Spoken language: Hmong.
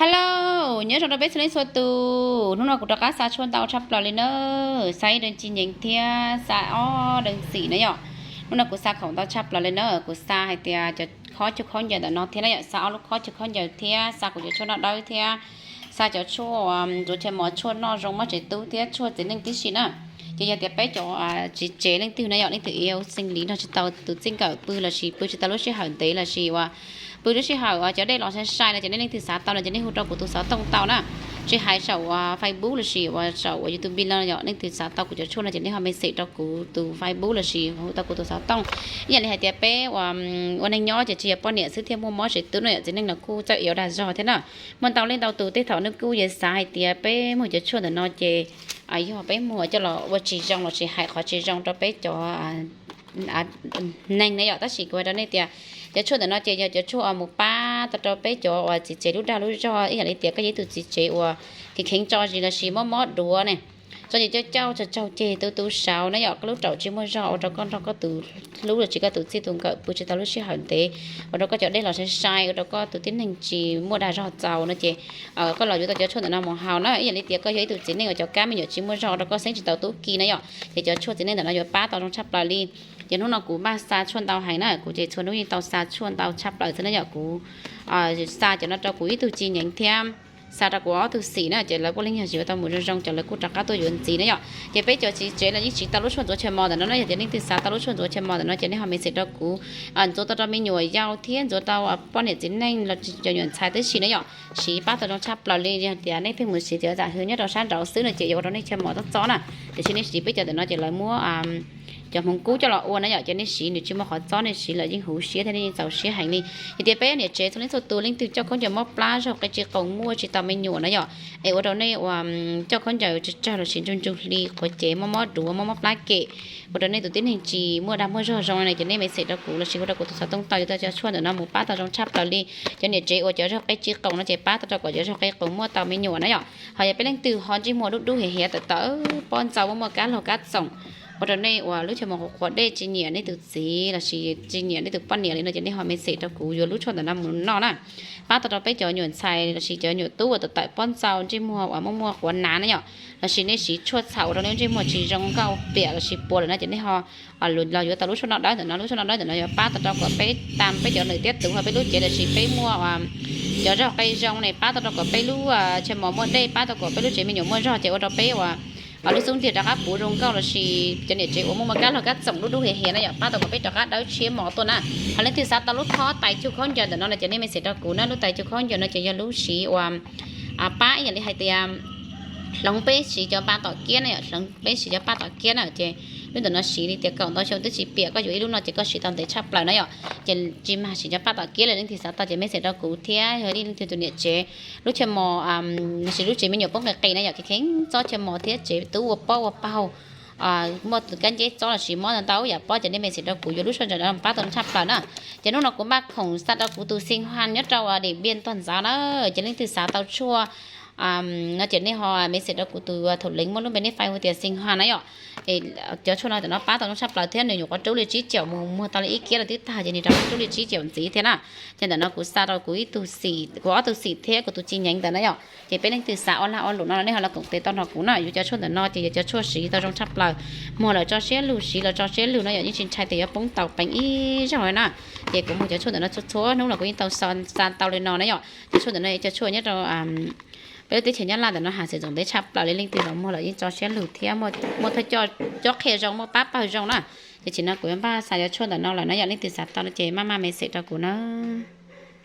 Hello, nyob zoo rau peb txhua leej txhua tus. Hnub no kuv rov qab xa tshuaj ntau tshaj plaws li na. Xa ib deev ci nyeev thiab xa ob deev xim na yom. Hnub no kuv xa khoom ntau tshaj plaws li na. Kuv xa hais tias cov khob cuag khaub ncaws ntawm no thiab na yom, xa ob lub khob cuag khaub ncaws thiab xa kuv cov tshuaj noj dawb thiab xa cov tshuaj ntxuav chaw mos, tshuaj noj zoo mob tsev tub thiab tshuaj txiv neej tib si na. Ces yog tias peb cov txiv tsev leej twg na yom, leej twg ib xees li nrog tsis tau tus txij nkawm pw lossis pw tsis tau lub sij hawm ntev lossis uas pw lub sij hawm cov dej los sai sai no ces nej leej twg xav tau no ces nej hu rau kuv tus xov tooj tau na. Tsis hais saum uas Facebook lossis uas saum uas YouTube no yom, leej twg xav tau kuv cov tshuaj no ces nej ho message rau kuv tus Facebook lossis hu tau kuv tus xov tooj. Ib yam li hais tias peb ua neeg nyob ces tsis yog poj niam xwb thiaj muaj mob tsev tub no yom, txiv neej los kuj txawj yuav dag zog thiab na. Muaj ntau leej ntau tus tej thaum nej kuj yuav xav hais tias peb muag cov tshuaj ntawm no ces yog peb muag coj los ua tsis zoo lossis hais qhov tsis zoo rau peb cov neeg na yom. Tab sis kuv hais rau nej tias cov tshuaj ntawm no ces yog cov tshuaj uas mus pab tau rau peb cov uas txiv tsev lub dag lub zog, ib yam li tias koj yog ib tug txiv tsev uas kheev kheev tso zis lossis mob mob duav ne, tso zis coj cauj tsaug tsaug ceg tu tu saud na yom, koj lub raum tsis muaj zog ua rau koj nrog koj tus hlub lossis koj tus txij tus nkawm pw tsis tau lub sij hawm ntev, ua rau koj cov dej los sai sai, ua rau koj tus tib neeg tsis muaj dag zog txaus no ces koj los yuav tau cov tshuaj ntawm no mus haus na. Ib yam li tias koj yog ib tug txiv neej uas cov kab me nyuam tsis muaj zog ua rau koj xeeb tsis tau tub ki na yom, ces cov tshuaj txiv neej ntawm no yuav pab tau zoo tshaj plaws li. Ces hnub no kuv npaj xa tshuaj ntau heev na, kuv ces txhua hnub yeej tau xa tshuaj ntau tshaj plaws xwb na yom. Kuv xa cov no rau kuv ib tug ci nyeev thiab xa rau kuv ob tug xim na, ces lawv kuj leej yog tsis yuav tau mus zoo zoo ces lawv kuj rov qab tuaj yuav ntxiv na yom. Ces peb cov txiv tsev los yeej siv tau lub tshuaj ntxuav chaw mos ntawm no na, yog tias leej twg xav tau lub tshuaj ntxuav chaw mos ntawm no ces nej ho message rau kuv. Ntxuav tau rau me nyuam yaus thiab ntxuav tau poj niam txiv neej los cov nyuam ntxhais tib si na yom, siv pab tau zoo tshaj plaws li. Yog tias nej pheej mus siv cov zam hwm nyob rau sab nraud xwb no ces yuav ua rau nej chaw mos tob txob na. Tiam sis nej siv peb cov ntawm no ces lawv muab cov hmoov kub coj los ua na yom, ces nej siv nws tsis muaj qhov txob, nej siv lawm yeej huv siab thiab nej yeej txaus siab heev li. Yog tias peb niam tsev txhua leej txhua tus leej twg coj khaub ncaws mob plab, zaug qe tsis qoos, muaj tsis tau me nyuam na yom, es ua rau nej uas coj khaub ncaws tsawg tsawg lossis ntsuj ntsuj hli, quav cev, mob mob duav, mob mob plab kem, ua rau nej tus tib neeg tsis muaj dag muaj zog zoo no ces nej message rau kuv lossis hu rau kuv tus xov tooj tau, yuav tau cov tshuaj ntawm no mus pab tau zoo tshaj plaws li. Cov niam tsev uas cov zaug qe tsis qoos no ces pab tau rau kom cov zaug qe qoos muaj tau me nyuam na yom. Ho yog peb leej twg ho ntsej muag dub dub hiav hiav tawm tawm, pob ntxau muaj muaj kab laug kab txoom, ua rau nej uas lub chaw mos qhuav qhuav dej tsis nyiam nej tus txiv lossis tsis nyiam nej tus poj niam li no ces nej ho message rau kuv yuav lub tshuaj ntawm no mus noj na. Pab tau rau peb cov nyuam ntxhais lossis cov nyuam tub uas tawm tawm pob ntxau ntsej muag uas muaj muaj quav nav na yom, lossis nej siv tshuaj txhaum ua rau nej ntsej muag tsis zoo nkauj pliam lossis puas lawm no ces nej ho los yuav tau lub tshuaj noj dawb ntawm no. Lub tshuaj noj dawb ntawm no yuav pab tau rau kom peb tam peb cov nws tiab tus ho peb lub cev lossis peb muaj cov zaug qe zoo ne, pab tau rau kom peb lub chaw mos muaj dej, pab tau kom peb lub tsev me nyuam muaj zog ces ua rau peb uas lub xub ntiag rov qab puv zoo nkauj lossis cov niam tsev uas muaj muaj kab laug kab txoom dub dub hiav hiav na yom, pab tau kom peb rov qab dawb tshiab mos tuaj na. Ho leej twg xav tau lub khob tais cug khaub ncaws ntawm no no ces nej message rau kuv na. Lub tais cug khaub ncaws no ces yog lub siv uas pab ib yam li hais tias hloov peb siv cov pa tom kiab na yom, hloov peb siv cov pa tom kiab na ces lub ntawm no siv li tias kaum ntau xyoo twb tsis piam, koj yuav ib lub no ces koj siv tau ntev tshaj plaws na yom. Ces tsis mag siv cov pa tom kiab li, leej twg xav tau ces message rau kuv thiab. Yog leej twg tus niam tsev lub chaw mos lossis lub tsev me nyuam poob qis qis na yom, kheev kheev txob chaw mos thiab tsev tub ua pob ua paug, muaj tus kab nceb txob lossis mob ntau ntau yam pob ces nej message rau kuv yuav lub tshuaj ntawm no pab tau tshaj plaws na. Ces hnub no kuv npaj khoom xa rau kuv tus xi huam nyob rau Điện Biên tog ntxav na, ces leej twg xav tau tshuaj no ces nej ho message rau kuv tus thủ lĩnh muaj lub npe nej fais hu tias xi huam na yom. Cov tshuaj no tam no pab tau zoo tshaj plaws thiab nws nyuam qhuav rub li tsib caum mus muag tau li ib kiab los twb tag ces nws rov qab rub li tsib caum ntxiv thiab na. Ces ntawm no kuv xa rau kuv ib tug xim, kuv ob tug xim thiab kuv tus ci nyeev ntawd na yom. Ces peb leej twg xav ua lag ua luam no los nej ho los koom tes tau nrog kuv na, yuav cov tshuaj ntawm no ces yog cov tshuaj siv tau zoo tshaj plaws, muag los tso siab lug, siv los tso siab lug no yom, yeej tsis ntshai tias yuav poob tau peev ib zaug li na. Ces kuv muag cov tshuaj ntawm no txhua txhua hnub los kuv yeej tau xa tau li no na yom. Cov tshuaj ntawm no yog cov tshuaj nyob rau peb lub teb chaws Nyab Laj ntawm no ha xwm txoom ntev tshaj plaws li, leej twg los muag los yeej tso siab lug thiab muaj thawj coj cob qhia zoo, muaj pab pawg zoo na. Ces tam no kuv yuav npaj xa cov tshuaj ntawm no lawm na yom, leej twg xav tau no ces maj maj message rau kuv na.